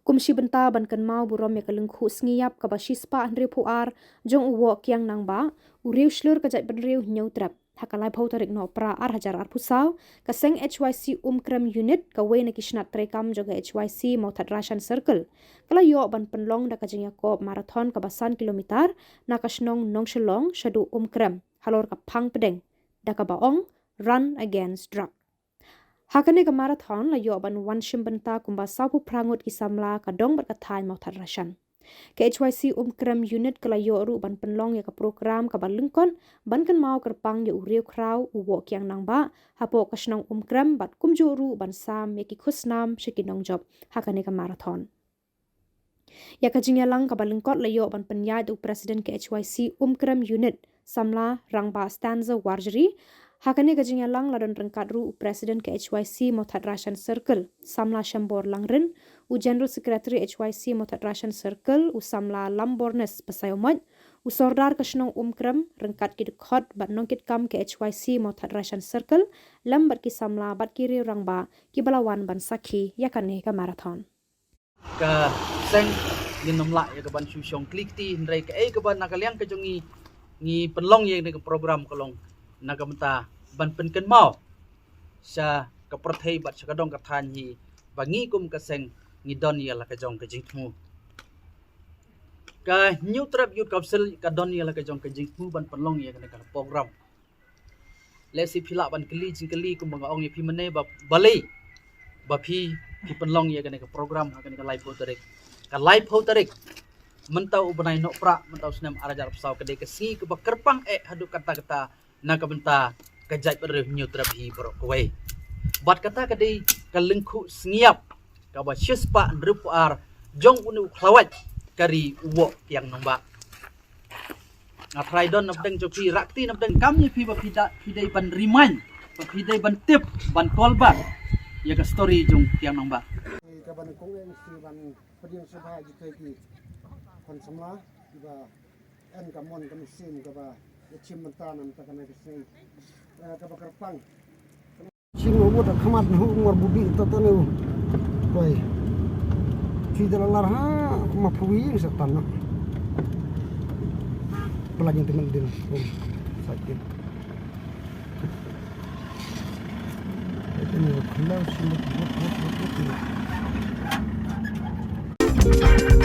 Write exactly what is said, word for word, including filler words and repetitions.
Kum shi bynta ban kynmaw burom ïa ka lyngkhuh sngi ïap kaba shispah hynriewphew ar jong u Woh Kiang Nangbah, u riew shlur ka jaitbynriew Hynñiewtrep, ha ka laiphew tarik Nohprah ar hajar arphew saw, ka seng H Y C Umkrem Unit, kawei na ki shnat treikam jong ka H Y C Mawthadraishan Circle, ka la ïoh ban pynlong da ka jingïakob marathon kaba san kilometer na ka shnong Nongshillong shaduh Umkrem, halor ka phang pdeng, da kaba ong Run Against Drug. Ha kane ka marathon la ïoh ban wan shim bynta kumba sawphew phra ngut ki samla ka dong bad ka thaiñ Mawthadraishan. Ka H Y C Umkrem Unit ka la ïoh ruh ban pynlong ïa ka program kaba lyngkot ban kynmaw kyrpang ïa u riew khraw u Woh Kiang Nangbah hapoh ka shnong Umkrem bad kumjuh ruh ban sam ïa ki khusnam sha ki nongjop ha kane ka marathon. Ïa ka jingïalang kaba lyngkot la ïoh ban pynïaid da u President ka H Y C Umkrem Unit, samla Rangbah Stanza Warjri. Ha kane ka jingïalang la don ryngkat ruh u President ka H Y C Mawthadraishan Circle, samla Shembor Langrin, u General Secretary H Y C Mawthadraishan Circle, u samla Lambornes Basaiawmoit, u Sordar ka shnong Umkrem, ryngkat ki dkhot bad nongkitkam ka H Y C Mawthadraishan Circle, lem bad ki samla bad ki riew rangbah kiba la wan ban sakhi ïa kane ka marathon. Ka seng ngin ym lah ïa ka ban shu shong kli kti, hynrei kaei kaba na ka liang ka jong ngi ngi pynlong ïa kane ka program ka long na ka bynta ban pynkynmaw sha ka pyrthei bad sha ka dong ka thaiñ hi ba ngi kum ka seng ngi don ïa la ka jong ka jingthmu. Ka Hynñiewtrep Youth Council ka don ïa la ka jong ka jingthmu ban pynlong ïa kane ka program. Lehse phi lah ban kylli jingkylli kumba nga ong ïa phi mynne ba balei ba phi phi pynlong ïa kane ka program ha kane ka laiphew tarik. Ka laiphew tarik mynta u bnai Nohprah, mynta u snem ar hajar arphew saw, ka dei ka sngi kaba kyrpang eh haduh katta katta na ka bynta ka jaitbynriew Hynñiewtrep hi baroh kawei. Bad kata ka dei ka lyngkhuh sngi ïap kaba shispah hynriewphew ar jong une u khlawait ka ri u Woh Kiang Nangbah. Nga trai don na pdeng jong phi, rah kti na pdeng, kam ïa phi ba phi da, phi dei ban remind, ba phi dei ban tip, ban call back ïa ka story jong Kiang Nangbah. Ka ban kong eng si ban pdiang sngewbha ïa ki khun samla kiba en ka mon ka mynsiem kaba ïa shim bynta na ka bynta kane ka sngi, eh, kaba kyrpang. Shin u mut khmat hu mar budi ta ta ne u. Wai. Chi da la lar ha ma phui sa tan na. Pelagi temen din. Sakit. Ini khlau shin mut mut mut mut.